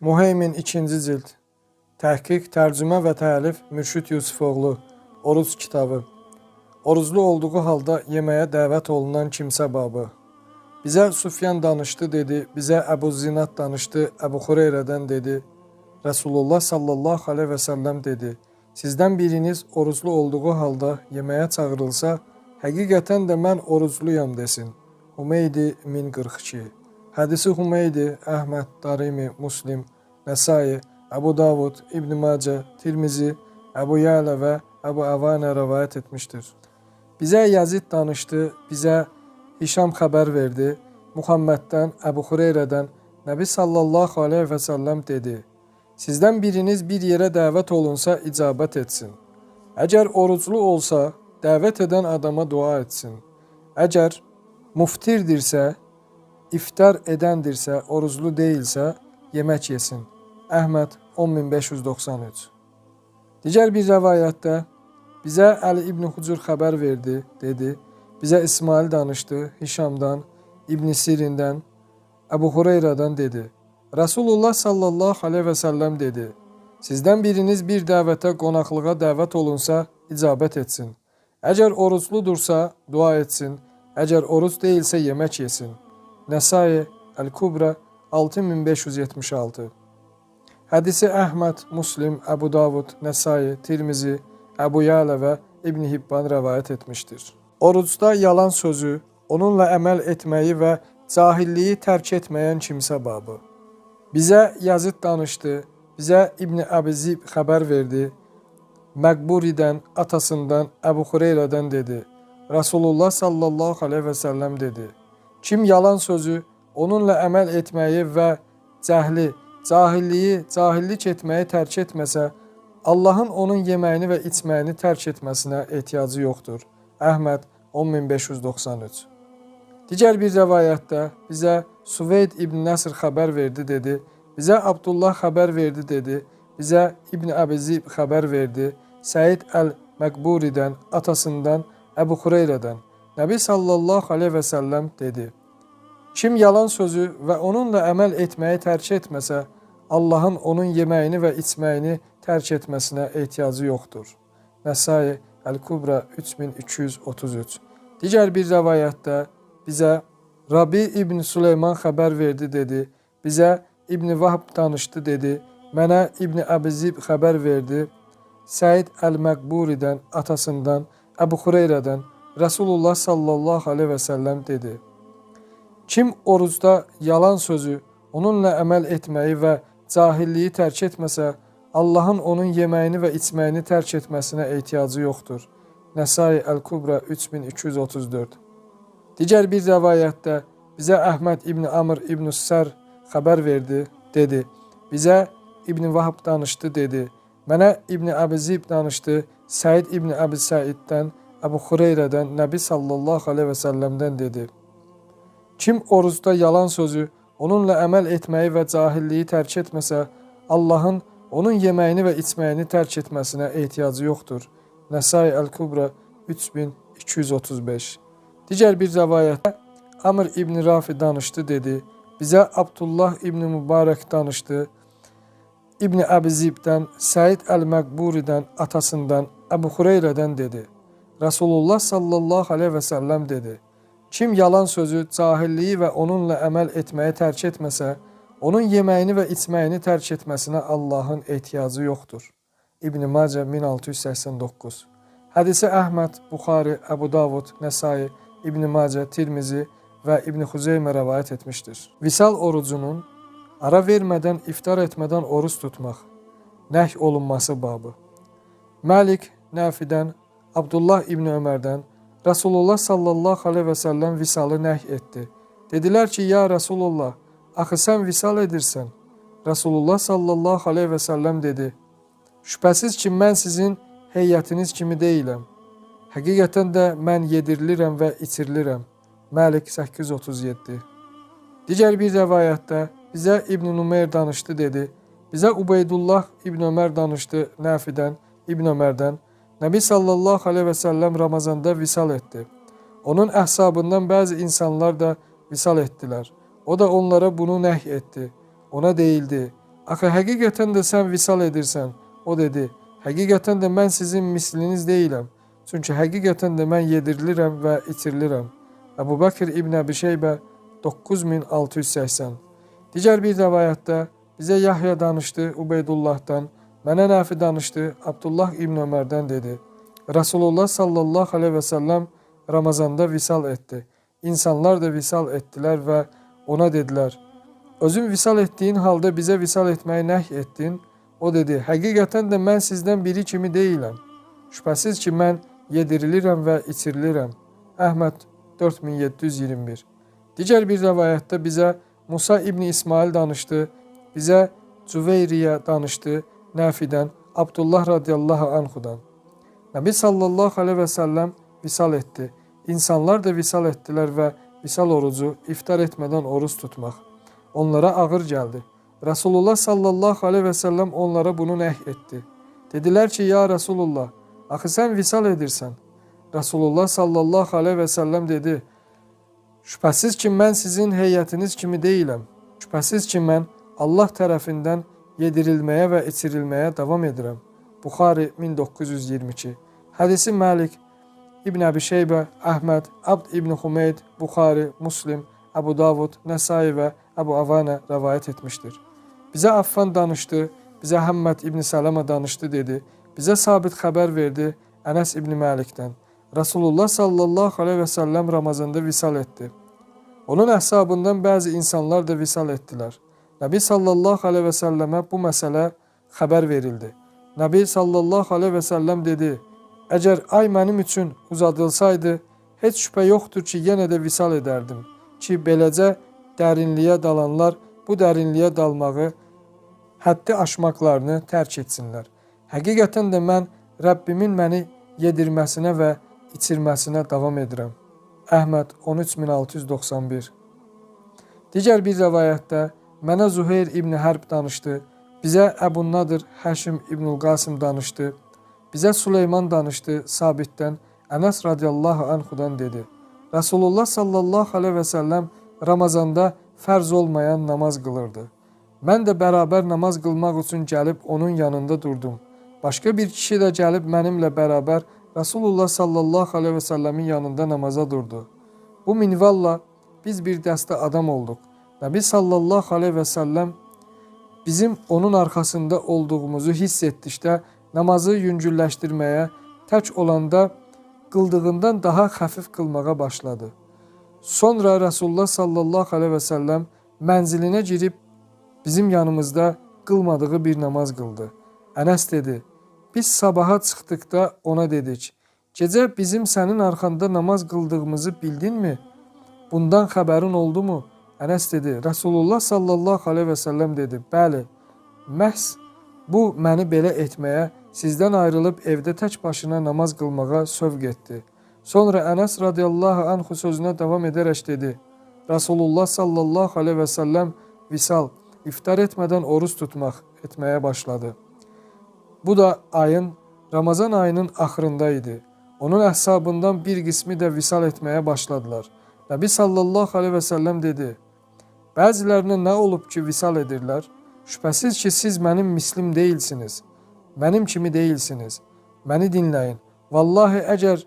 Muheymin 2-ci cild. Təhqiq, tərcümə və təlif Mürşid Yusufoğlu. Oruc kitabı. Oruclu olduğu halda yeməyə dəvət olunan kimsə babı. Bizə Sufyan danışdı dedi, bizə Əbu Zinad danışdı, Əbu Hureyrədən dedi. Rəsulullah sallallahu əleyhi və səlləm dedi: Sizdən biriniz oruclu olduğu halda yeməyə çağırılsa, həqiqətən də mən orucluyam desin. Humeydi 1042. Hədisi Humeydi, Əhməd, Darimi, Muslim, Nəsai, Əbu Davud, İbn Macə, Tirmizi, Əbu Yələ və Əbu Əvanə rəvayət etmişdir. Bizə Yazid danışdı, bizə Hişam xəbər verdi. Muhamməddən, Əbu Hureyrədən Nəbi sallallahu əleyhi və səlləm dedi: Sizdən biriniz bir yerə dəvət olunsa icabət etsin. Əgər oruclu olsa, dəvət edən adama dua etsin. Əgər muftirdirsə, iftar edəndirsə, oruclu deyilsə, yemək yesin. Əhməd 10593. Digər bir rəvayətdə bizə Əli ibn Hucur xəbər verdi, dedi: Bizə İsmail danışdı, Hişamdan, İbn Sirindən, Əbu Hureyradan dedi: Rəsulullah sallallahu əleyhi və səlləm dedi: Sizdən biriniz bir dəvətə, qonaqlığa dəvət olunsa, icabət etsin. Əgər orucludursa, dua etsin. Əgər oruc deyilsə, yemək yesin. Nəsai Əl-Kubra 6576. Hədisi Əhməd, Muslim, Əbu Davud, Nəsai, Tirmizi, Əbu Yələ və İbn Hibban rəvayət etmişdir. Orucda yalan sözü, onunla əməl etməyi və cahilliyi tərk etməyən kimsə babı. Bizə Yazid danışdı, bizə İbn Əbi Zib xəbər verdi. Məqburidən, atasından, Əbu Hureyrədən dedi: Rasulullah sallallahu əleyhi və səlləm dedi: Kim yalan sözü, onunla əməl etməyi və cəhli, cahilliyi, cahillik etməyi tərk etməsə, Allahın onun yeməyini və içməyini tərk etməsinə ehtiyacı yoxdur. Əhməd 10593. Digər bir rəvayətdə bizə Suveyd ibn Nəsr xəbər verdi dedi. Bizə Abdullah xəbər verdi dedi. Bizə İbn Əbi Zib xəbər verdi. Səid əl-Məqburidən, atasından, Əbu Hureyrədən. Nəbi sallallahu əleyhi və səlləm dedi: Kim yalan sözü və onunla əməl etməyi tərk etməsə, Allahın onun yeməyini və içməyini tərk etməsinə ehtiyacı yoxdur. Nəsai Əl-Kubra 3233. Digər bir rəvayətdə bizə Rabi ibn Süleyman xəbər verdi dedi. Bizə İbn Vahb danışdı dedi. Mənə İbn Əbi Zib xəbər verdi. Səid Əl-Məqburidən, atasından, Əbu Hureyrədən Rəsulullah sallallahu əleyhi və səlləm dedi: Kim orucda yalan sözü, onunla əməl etməyi və cahilliyi tərk etməsə, Allahın onun yeməyini və içməyini tərk etməsinə ehtiyacı yoxdur. Nəsai Əl-Kubra 3234. Digər bir rəvayətdə bizə Əhməd ibn Amr ibn Sər xəbər verdi, dedi: Bizə İbn Vahb danışdı, dedi: Mənə İbn Əbi Zib danışdı, Səid ibn Əbi Səiddən, Əbu Hureyrədən, Nəbi sallallahu əleyhi və səlləmdən dedi: Kim orucda yalan sözü, onunla əməl etməyi və cahilliyi tərk etməsə, Allahın onun yeməyini və içməyini tərk etməsinə ehtiyacı yoxdur. Nəsai Əl-Kubra 3235. Digər bir rəvayətdə Amr ibn Rafi danışdı dedi: Bizə Abdullah ibn Mübarək danışdı. İbn Əbi Zibdən, Səid Əl-Məqburidən, atasından, Əbu Hureyrədən dedi: Rəsulullah sallallahu əleyhi və səlləm dedi: Kim yalan sözü, cahilliyi və onunla əməl etməyi tərk etməsə, onun yeməyini və içməyini tərk etməsinə Allahın ehtiyacı yoxdur. İbn Macə 1689. Hədisi Əhməd, Buxari, Əbu Davud, Nəsai, İbn Macə, Tirmizi və İbn Xuzeymə rəvayət etmişdir. Visal orucunun ara vermədən, iftar etmədən oruc tutmaq nəhy olunması babı. Məlik Nəfidən, Abdullah İbn Ömərdən Rəsulullah sallallahu əleyhi və səlləm visalı nəhy etdi. Dedilər ki, ya Rəsulullah, axı sən visal edirsən. Rəsulullah sallallahu əleyhi və səlləm dedi: Şübhəsiz ki, mən sizin heyətiniz kimi deyiləm. Həqiqətən də mən yedirilirəm və içirilirəm. Məlik 837. Digər bir rəvayətdə bizə İbn Numeyr danışdı dedi. Bizə Ubeydullah İbn Ömər danışdı Nəfidən, İbn Ömərdən. Nəbi sallallahu əleyhi və səlləm Ramazanda visal etdi. Onun əhsabından bəzi insanlar da visal etdilər. O da onlara bunu nəhy etdi. Ona deyildi: Axı həqiqətən də sən visal edirsən. O dedi, həqiqətən də mən sizin misliniz deyiləm. Çünki həqiqətən də mən yedirilirəm və içirilirəm. Əbu Bəkr İbn Əbi Şeybə 9680. Digər bir rəvayətdə bizə Yahya danışdı Ubeydullahdan, mənə Nafi danışdı Abdullah İbn Ömərdən dedi. Rasulullah sallallahu aleyhi və səlləm Ramazanda visal etdi. İnsanlar da visal etdilər və ona dedilər: Özün visal etdiyin halda bizə visal etməyi nəhy etdin. O dedi: Həqiqətən də mən sizdən biri kimi deyiləm. Şübhəsiz ki, mən yedirilirəm və içirilirəm. Əhməd 4721. Digər bir rəvayətdə bizə Musa İbni İsmail danışdı, bizə Cüveyriyə danışdı, Nafidən, Abdullah radiyallahu anhudan. Nəbi sallallahu aleyhi və səlləm visal etdi. İnsanlar da visal etdilər və visal orucu iftar etmədən oruc tutmaq onlara ağır gəldi. Rasulullah sallallahu aleyhi və səlləm onlara bunu nəhy etdi. Dedilər ki, ya Rasulullah, axı sən visal edirsən. Rasulullah sallallahu aleyhi və səlləm dedi, şübhəsiz ki, mən sizin heyətiniz kimi deyiləm. Şübhəsiz ki, mən Allah tərəfindən yedirilməyə və içirilməyə davam edirəm. Buxari 1922. Hədisi Məlik, İbn Əbi Şeybə, Əhməd, Abd İbn Humeyd, Buxari, Muslim, Əbu Davud, Nəsai və Əbu Avanə rəvayət etmişdir. Bizə Affan danışdı, bizə Həmməd İbn Sələmə danışdı dedi. Bizə sabit xəbər verdi Ənəs İbn Məlikdən. Rasulullah sallallahu aleyhi və səlləm Ramazanda visal etdi. Onun əhsabından bəzi insanlar da visal etdilər. Nəbi sallallahu aleyhi və səlləmə bu məsələ xəbər verildi. Nəbi sallallahu aleyhi və səlləm dedi: Əgər ay mənim üçün uzadılsaydı, heç şübhə yoxdur ki, yenə də visal edərdim ki, beləcə dərinliyə dalanlar bu dərinliyə dalmağı, həddi aşmaqlarını tərk etsinlər. Həqiqətən də mən Rəbbimin məni yedirməsinə və içirməsinə davam edirəm. Əhməd 13691. Digər bir rəvayətdə mənə Zuheyr İbn Hərb danışdı, bizə Əbu Nadir Həşim İbnül Qasım danışdı, bizə Süleyman danışdı Sabitdən, Ənəs radiyallahu anhudan dedi. Rasulullah sallallahu aleyhi və səlləm Ramazanda fərz olmayan namaz qılırdı. Mən də bərabər namaz qılmaq üçün gəlib onun yanında durdum. Başqa bir kişi də gəlib mənimlə bərabər Rasulullah sallallahu aleyhi və səlləmin yanında namaza durdu. Bu minvalla biz bir dəstə adam olduq. Nəbi sallallahu aleyhi və səlləm bizim onun arxasında olduğumuzu hiss etdikdə namazı yüngülləşdirməyə, tək olanda qıldığından daha xəfif qılmağa başladı. Sonra Rasulullah sallallahu aleyhi və səlləm mənzilinə girib bizim yanımızda qılmadığı bir namaz qıldı. Ənəs dedi: Biz sabaha çıxdıqda ona dedik: Gecə bizim sənin arxanda namaz qıldığımızı bildinmi? Bundan xəbərin oldu mu? Ənəs dedi: Rasulullah sallallahu aleyhi və səlləm dedi: Bəli, məhz bu məni belə etməyə, sizdən ayrılıb evdə tək başına namaz qılmağa sövq etdi. Sonra Ənəs radiyallahu anhu sözünə davam edərək dedi: Rasulullah sallallahu aleyhi və səlləm visal, iftar etmədən oruc tutmaq etməyə başladı. Bu da ayın, Ramazan ayının axırında idi. Onun əhsabından bir qismi də visal etməyə başladılar. Nəbi sallallahu aleyhi və səlləm dedi: Bəzilərinə nə olub ki, visal edirlər? Şübhəsiz ki, siz mənim mislim deyilsiniz. Mənim kimi deyilsiniz. Məni dinləyin. Vallahi əgər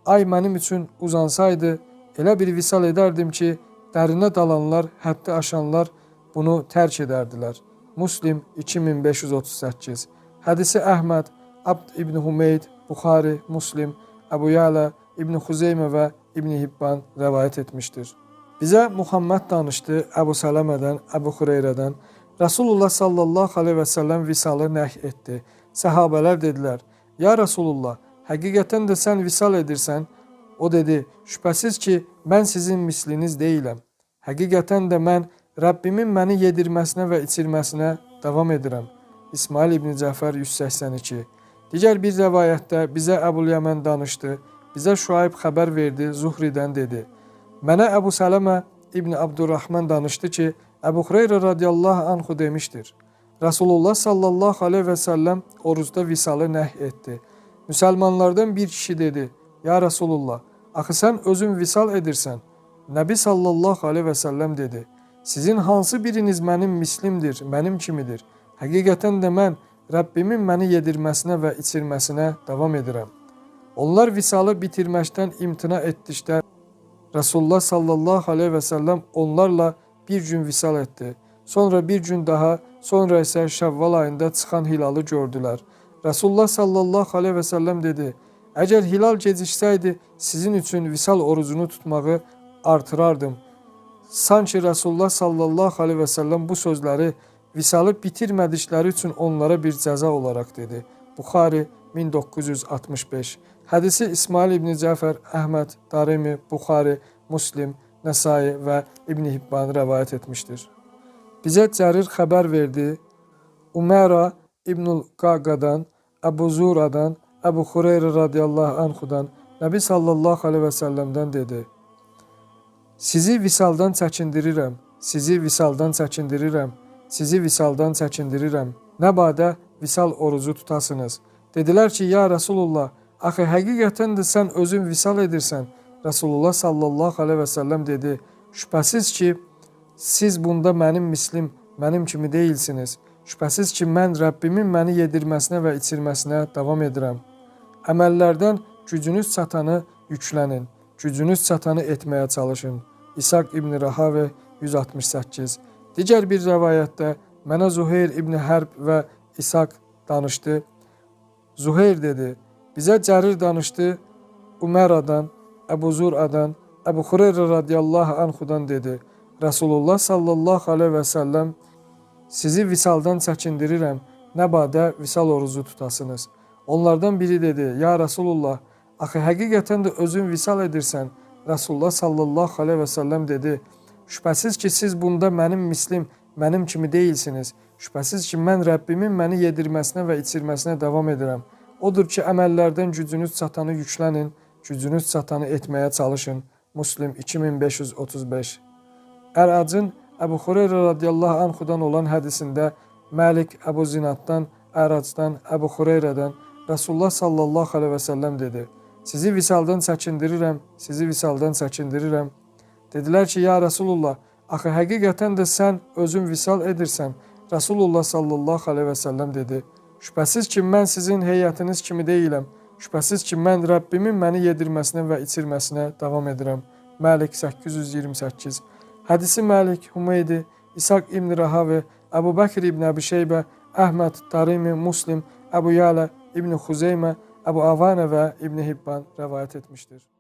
ay mənim üçün uzansaydı, elə bir visal edərdim ki, dərinə dalanlar, həddi aşanlar bunu tərk edərdilər. Muslim 2538. Hədisi Əhməd, Abd İbn Humeyd, Buxari, Muslim, Əbu Yəla, İbn Xuzeymə və İbn Hibban rəvayət etmişdir. Bizə Muhammed danışdı Əbu Sələmədən, Əbu Hüreyrədən. Rasulullah sallallahu aleyhi və səlləm visalı nəhy etdi. Səhabələr dedilər: Ya Rasulullah, həqiqətən də sən visal edirsən? O dedi: Şübhəsiz ki, mən sizin misliniz deyiləm. Həqiqətən də mən Rəbbimin məni yedirməsinə və içirməsinə davam edirəm. İsmail İbn Cəfər 182. Digər bir rəvayətdə bizə Əbul Yəmən danışdı, bizə Şuayb xəbər verdi, Zuhridən dedi: Mənə Əbu Sələmə İbn Abdurrahman danışdı ki, Əbu Hüreyrə radiyallahu anhu demişdir: Rasulullah sallallahu aleyhi və səlləm orucda visalı nəhy etdi. Müsəlmanlardan bir kişi dedi: Ya Rasulullah, axı sən özün visal edirsən. Nəbi sallallahu aleyhi və səlləm dedi: Sizin hansı biriniz mənim mislimdir, mənim kimidir? Həqiqətən də mən Rəbbimin məni yedirməsinə və içirməsinə davam edirəm. Onlar visalı bitirməkdən imtina etdikdə Rasulullah sallallahu aleyhi və səlləm onlarla bir gün visal etdi. Sonra bir gün daha, sonra isə Şəvval ayında çıxan hilalı gördülər. Rasulullah sallallahu aleyhi və səlləm dedi: Əgər hilal geciksəydi, sizin üçün visal orucunu tutmağı artırardım. Sanki Rasulullah sallallahu aleyhi və səlləm bu sözləri visalı bitirmədikləri üçün onlara bir cəza olaraq dedi. Buxari 1965. Hədisi İsmail İbn Cəfər, Əhməd, Darimi, Buxari, Muslim, Nəsai və İbn Hibban rəvayət etmişdir. Bizə Cərir xəbər verdi. Uməra İbnül Qaqadan, Əbu Zuradan, Əbu Xureyra radiyallahu anhudan Nəbi sallallahu aleyhi və səlləmdən dedi: Sizi visaldan çəkindirirəm, sizi visaldan çəkindirirəm, sizi visaldan çəkindirirəm. Nə badə visal orucu tutasınız. Dedilər ki, ya Rasulullah, axı həqiqətən də sən özün visal edirsən. Rasulullah sallallahu aleyhi və səlləm dedi: Şübhəsiz ki, siz bunda mənim mislim, mənim kimi deyilsiniz. Şübhəsiz ki, mən Rəbbimin məni yedirməsinə və içirməsinə davam edirəm. Əməllərdən gücünüz çatanı yüklənin, gücünüz çatanı etməyə çalışın. İshaq İbn Rahave 168. Digər bir rəvayətdə mənə Zuheyr İbn Hərb və İshaq danışdı. Zuheyr dedi: Bizə Cərir danışdı, Umeradan, Əbu Zuradan, Əbu Xureyra radiyallahu anhudan dedi: Rasulullah sallallahu aleyhi və səlləm sizi visaldan çəkindirirəm, nə badə visal orucu tutasınız. Onlardan biri dedi: Ya Rasulullah, axı həqiqətən də özün visal edirsən. Rasulullah sallallahu aleyhi və səlləm dedi: Şübhəsiz ki, siz bunda mənim mislim, mənim kimi deyilsiniz. Şübhəsiz ki, mən Rəbbimin məni yedirməsinə və içirməsinə davam edirəm. Odur ki, əməllərdən gücünüz çatanı yüklənin, gücünüz çatanı etməyə çalışın. Muslim 2535. Əracın Əbu Xureyra radiyallahu anhudan olan hədisində Məlik Əbu Zinaddan, Əracdan, Əbu Xureyradan Rasulullah sallallahu aleyhi və səlləm dedi: Sizi visaldan çəkindirirəm, sizi visaldan çəkindirirəm. Dedilər ki, ya Rasulullah, axı həqiqətən də sən özün visal edirsən. Rasulullah sallallahu aleyhi və səlləm dedi: Şübhəsiz ki, mən sizin heyətiniz kimi deyiləm. Şübhəsiz ki, mən Rəbbimin məni yedirməsinə və içirməsinə davam edirəm. Məlik 828. Hədisi Məlik, Hümeydi, İshaq İbn Rahave, Əbu Bəkr İbn Əbi Şeybə, Əhməd, Darimi, Muslim, Əbu Yalə, İbn Xuzeymə, Əbu Avanə və İbn Hibban rəvayət etmişdir.